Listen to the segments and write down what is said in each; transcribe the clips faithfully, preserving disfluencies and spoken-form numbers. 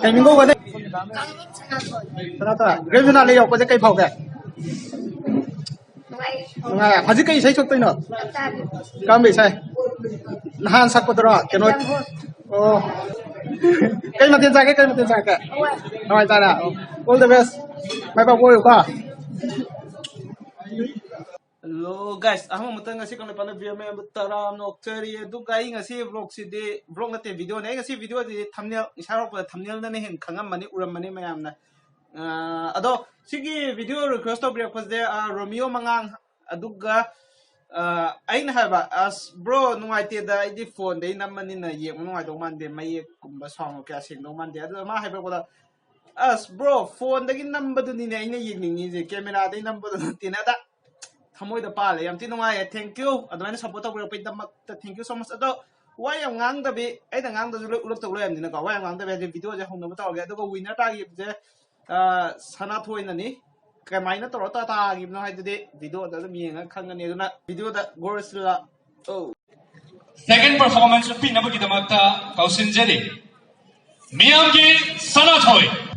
ꯀꯩ ꯃꯤꯡ ꯀꯧꯒꯗꯦ? ꯁꯅꯥꯊꯣꯏ꯫ ꯒ꯭ꯔꯦꯖꯨꯑꯦꯁꯟ ꯂꯩ ꯌꯧꯔꯛꯄꯁꯦ ꯀꯩ ꯐꯥꯎꯒꯦ? ꯅꯨꯡꯉꯥꯏ꯫ ꯅꯨꯡꯉꯥꯏ꯫ ꯍꯧꯖꯤꯛ ꯀꯩ ꯏꯁꯩ ꯁꯛꯇꯣꯏꯅꯣ? ꯀꯔꯝꯕ ꯏꯁꯩ? ꯅꯍꯥꯟ ꯁꯛꯄꯗꯨꯔꯣ? ꯀꯩꯅꯣ? ꯑꯣ꯫ ꯀꯩ ꯃꯊꯦꯜ ꯆꯥꯒꯦ? ꯀꯩ ꯃꯊꯦꯜ ꯆꯥꯒꯦ? ꯍꯋꯥꯏ ꯆꯥꯔꯦ? ꯑꯣ꯫ All the best꯫ ꯃꯥꯏ ꯄꯥꯛꯄ ꯑꯣꯏꯌꯨꯀꯣ꯫ Hello guys, ꯑꯍꯥꯟꯕ ꯃꯇꯝ ꯉꯁꯤ ꯀꯪꯂꯩꯄꯥꯛꯅ viewer ꯃꯌꯥꯝꯕꯨ ꯇꯔꯥꯝꯅ ꯑꯣꯛꯆꯔꯤ꯫ ꯑꯗꯨꯒ ꯑꯩ ꯉꯁꯤ vlogꯁꯤꯗꯤ, vlog ꯅꯠꯇꯦ, videoꯅꯦ꯫ ꯑꯩ ꯉꯁꯤ videoꯁꯤꯗꯤ thumbnail, ꯏꯁꯥ ꯍꯧꯔꯛꯄꯗ thumbnailꯗꯅ ꯍꯦꯟꯅ ꯈꯪꯉꯝꯃꯅꯤ, ꯎꯔꯝꯃꯅꯤ ꯃꯌꯥꯝꯅ꯫ ꯑ, ꯑꯗꯣ ꯁꯤꯒꯤ video request ꯇꯧꯕꯤꯔꯛꯄꯁꯦ, ꯑ, ꯔꯣꯃꯤꯌꯣ ꯃꯉꯥꯡ, ꯑꯗꯨꯒ, ꯑ, ꯑꯩꯅ ꯍꯥꯏꯕ, "ꯑꯁ bro, ꯅꯨꯡꯉꯥꯏꯇꯦꯗ, ꯑꯩꯗꯤ phoneꯗꯩ ꯅꯝꯕꯅꯤꯅ ꯌꯦꯡꯕ ꯅꯨꯡꯉꯥꯏꯗꯧ ꯃꯥꯟꯗꯦ, ꯃꯌꯦꯛꯀꯨꯝꯕ sound ꯀꯌꯥ ꯁꯦꯡꯗꯧ ꯃꯥꯟꯗꯦ"꯫ ꯑꯗꯨꯗ ꯃꯥ ꯍꯥꯏꯕ ꯑꯩꯉꯣꯟꯗ, "ꯑꯁ bro, phoneꯗꯒꯤ ꯅꯝꯕꯗꯨꯅꯤꯅꯦ ꯑꯩꯅ ꯌꯦꯡꯅꯤꯡꯉꯤꯁꯦ, cameraꯗꯩ ꯅꯝꯕꯗꯣ ꯅꯠꯇꯦꯅꯦ"꯫ ꯑꯗ ꯊꯃꯣꯏꯗ ꯄꯥꯜꯂꯦ꯫ ꯌꯥꯝ ꯊꯤ ꯅꯨꯡꯉꯥꯏꯌꯦ꯫ Thank you꯫ ꯑꯗꯨꯃꯥꯏꯅ support ꯇꯧꯕꯤꯔꯛꯄꯒꯤꯗꯃꯛꯇ thank you so much꯫ ꯑꯗꯣ ꯋꯥ ꯌꯥꯝ ꯉꯥꯡꯗꯕꯤ, ꯑꯩꯅ ꯉꯥꯡꯗꯁꯨ ꯂꯣꯏ ꯎꯔꯛꯇꯧ ꯂꯩꯔꯕꯅꯤꯅꯀꯣ, ꯋꯥ ꯌꯥꯝ ꯉꯥꯡꯗꯕꯤ ꯍꯥꯏꯗꯤ videoꯁꯦ ꯍꯧꯅꯕ ꯇꯧꯔꯒꯦ꯫ ꯑꯗꯨꯒ winner ꯇꯥꯈꯤꯕꯁꯦ, ꯑ, ꯁꯅꯥꯊꯣꯏꯅꯅꯤ꯫ ꯀꯃꯥꯏꯅ ꯇꯧꯔ ꯇꯥ-, ꯇꯥꯈꯤꯕꯅꯣ ꯍꯥꯏꯗꯨꯗꯤ videoꯗ ꯑꯗꯨꯝ ꯌꯦꯡꯉꯒ ꯈꯪꯒꯅꯤ꯫ ꯑꯗꯨꯅ videoꯗ ꯒꯣꯔꯁꯤꯜꯂꯥ꯫ ꯑꯧ꯫ Second performance ꯎꯠꯄꯤꯅꯕꯒꯤꯗꯃꯛꯇ ꯀꯧꯁꯤꯟꯖꯔꯤ꯫ ꯃꯤꯌꯥꯝꯒꯤ ꯁꯅꯥꯊꯣꯏ꯫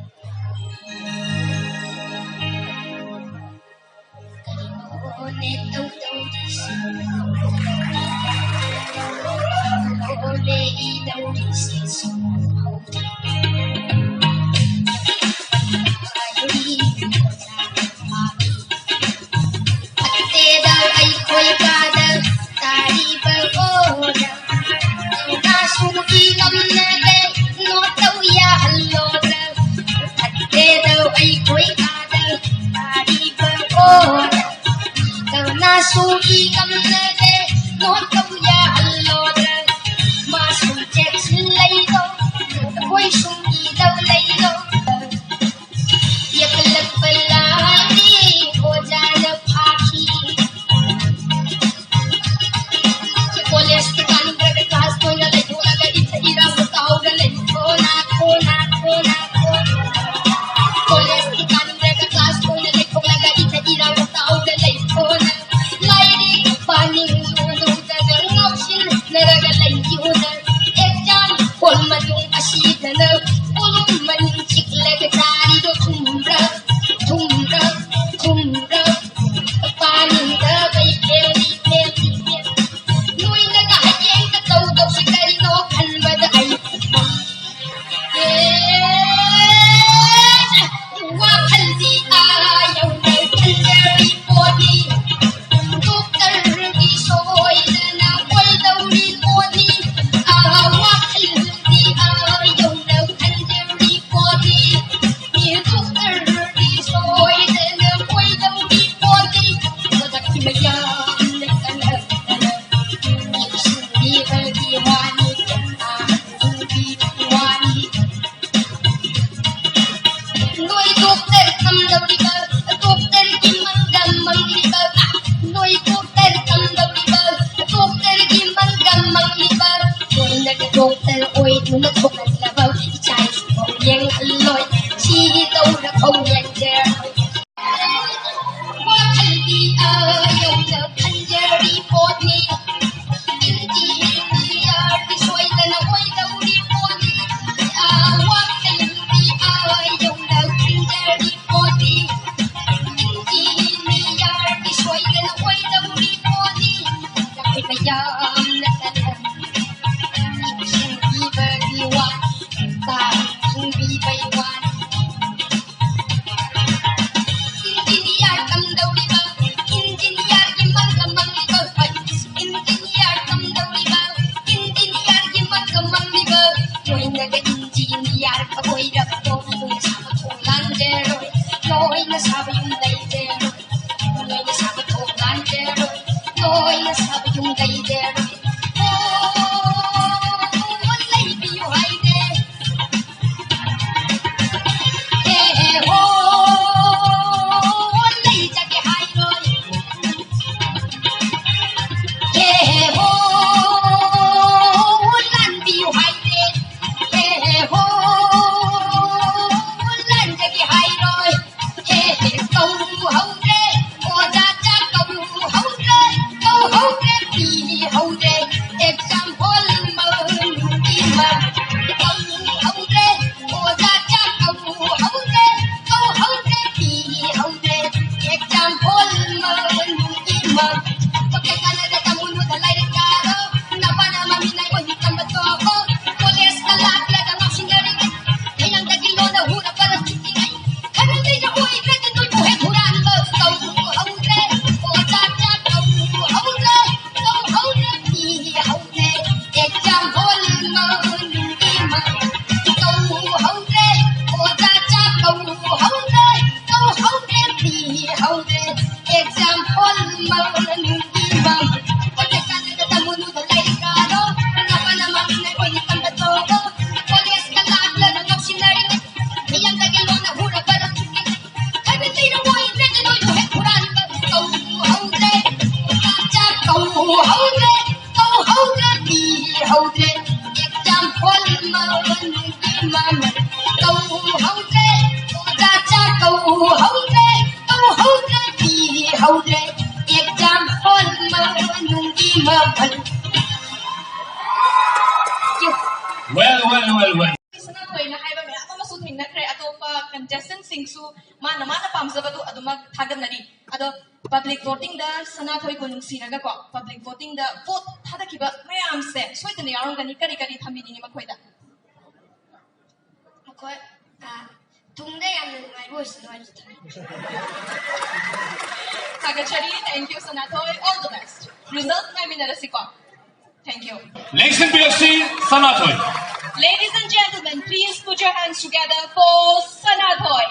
ꯅꯊꯣꯛꯂꯕ ꯏꯆꯥ ꯏꯁꯨꯐꯥꯎ ꯌꯦꯡꯍꯜꯂꯣꯏ꯫ ꯁꯤꯗꯧꯔ ꯐꯥꯎ ꯌꯦꯡꯖꯔꯣꯏ꯫ ꯋꯥꯈꯜꯗꯤ ꯑꯥ ꯌꯧꯅ ꯈꯟꯖꯔꯤ ꯄꯣꯠꯅꯤ꯫ ꯏꯟꯖꯤꯅꯤꯌꯥꯔꯗꯤ ꯁꯣꯏꯗꯅ ꯑꯣꯏꯗꯧꯔꯤ ꯄꯣꯠꯅꯤ꯫ ꯑꯥ, ꯋꯥꯈꯜꯗꯤ ꯑꯥ ꯌꯧꯅ ꯈꯟꯖꯔꯤ ꯄꯣꯠꯅꯤ꯫ ꯏꯟꯖꯤꯅꯤꯌꯥꯔꯗꯤ ꯁꯣꯏꯗꯅ ꯑꯣꯏꯗꯧꯔꯤ ꯄꯣꯠꯅꯤ꯫ ꯑꯩꯈꯣꯏ ꯃꯌꯥꯝꯅ ꯇꯟꯅ ꯏꯟꯖꯤꯟꯕꯤꯕꯒꯤ ꯋꯥ, ꯇꯥ ꯏꯟꯖꯤꯟꯕꯤꯕꯩ ꯋꯥꯅꯤ꯫ ꯏꯟꯖꯤꯅꯤꯌꯥꯔ ꯇꯝꯗꯧꯔꯤꯕ, ꯏꯟꯖꯤꯅꯤꯌꯥꯔꯒꯤ ꯃꯪꯒ ꯃꯪꯂꯤꯕ, ꯍꯣꯏ, ꯏꯟꯖꯤꯅꯤꯌꯥꯔ ꯇꯝꯗꯧꯔꯤꯕ, ꯏꯟꯖꯤꯅꯤꯌꯥꯔꯒꯤ ꯃꯪꯒ ꯃꯪꯂꯤꯕ, ꯂꯣꯏꯅꯒ ꯏꯟꯖꯤꯅꯤꯌꯥꯔꯒ ꯑꯣꯏꯔꯕꯗꯣ, ꯂꯣꯏꯅ ꯁꯥꯕ ꯊꯣꯡ ꯂꯥꯟꯖꯔꯣꯏ, ꯂꯣꯏꯅ ꯁꯥꯕ ꯌꯨꯝ ꯂꯩꯖꯔꯣꯏ, ꯂꯣꯏꯅ ꯁꯥꯕ ꯊꯣꯡ ꯂꯥꯟꯖꯔꯣꯏ, ꯂꯣꯏꯅ ꯁꯥꯕ ꯌꯨꯝ ꯂꯩꯖꯔꯣꯏ꯫ ꯑꯣ, ꯂꯩꯕꯤꯌꯨ ꯍꯥꯏꯗꯦ꯫ ꯍꯦ ꯍꯦ ꯍꯣ, ꯂꯩꯖꯒꯦ ꯍꯥꯏꯔꯣꯏ꯫ ꯍꯦ ꯍꯦ ꯍꯣ, ꯂꯥꯟꯕꯤꯌꯨ ꯍꯥꯏꯗꯦ꯫ ꯍꯦ ꯍꯦ ꯍꯣ, ꯅꯨꯡꯒꯤ ꯃꯃꯜ ꯇꯧꯍꯧꯗ꯭ꯔꯦ, ꯑꯣꯖꯥ ꯆꯥꯛ ꯀꯧꯍꯧꯗ꯭ꯔꯦ, ꯇꯧꯍꯧꯗ꯭ꯔꯦ, ꯄꯤꯍꯧꯗ꯭ꯔꯦ, exam hall ꯃꯅꯨꯡꯒꯤ ꯃꯃꯜ꯫ Well, well, well, well. ꯁꯅꯥꯊꯣꯏꯅ ꯍꯥꯏꯕ ꯃꯌꯥꯝ ꯑꯃꯁꯨ ꯊꯦꯡꯅꯈ꯭ꯔꯦ꯫ ꯑꯇꯣꯞꯄ contestant ꯁꯤꯡꯁꯨ ꯃꯥꯅ, ꯃꯥꯅ ꯄꯥꯝꯖꯕꯗꯨ ꯑꯗꯨꯃꯛ ꯊꯥꯒꯠꯅꯔꯤ꯫ ꯑꯗꯣ public voting ꯗ ꯁꯅꯥꯊꯣꯏꯕꯨ ꯅꯨꯡꯁꯤꯔꯒꯀꯣ, public voting ꯗ vote ꯊꯥꯗꯈꯤꯕ ꯃꯌꯥꯝꯁꯦ ꯁꯣꯏꯗꯅ ꯌꯥꯎꯔꯝꯒꯅꯤ꯫ ꯀꯔꯤ ꯀꯔꯤ ꯊꯝꯕꯤꯅꯤꯡꯉꯤ ꯃꯈꯣꯏꯗ? ꯃꯈꯣꯏ, ꯑ, ꯇꯨꯡꯗ ꯌꯥꯝꯅ ꯅꯨꯡꯉꯥꯏꯕ ꯑꯣꯏꯁꯅꯨ ꯍꯥꯏꯅ ꯊꯝꯃꯤ꯫ ꯊꯥꯒꯠꯆꯔꯤ꯫ Thank you, Sanathoi. All the best. Result ꯉꯥꯏꯃꯤꯟꯅꯔꯁꯤꯀꯣ꯫ Thank you. ꯂꯦꯡꯁꯤꯟꯕꯤꯔꯁꯤ Sanathoi. Ladies and gentlemen, please put your hands together for Sanathoi.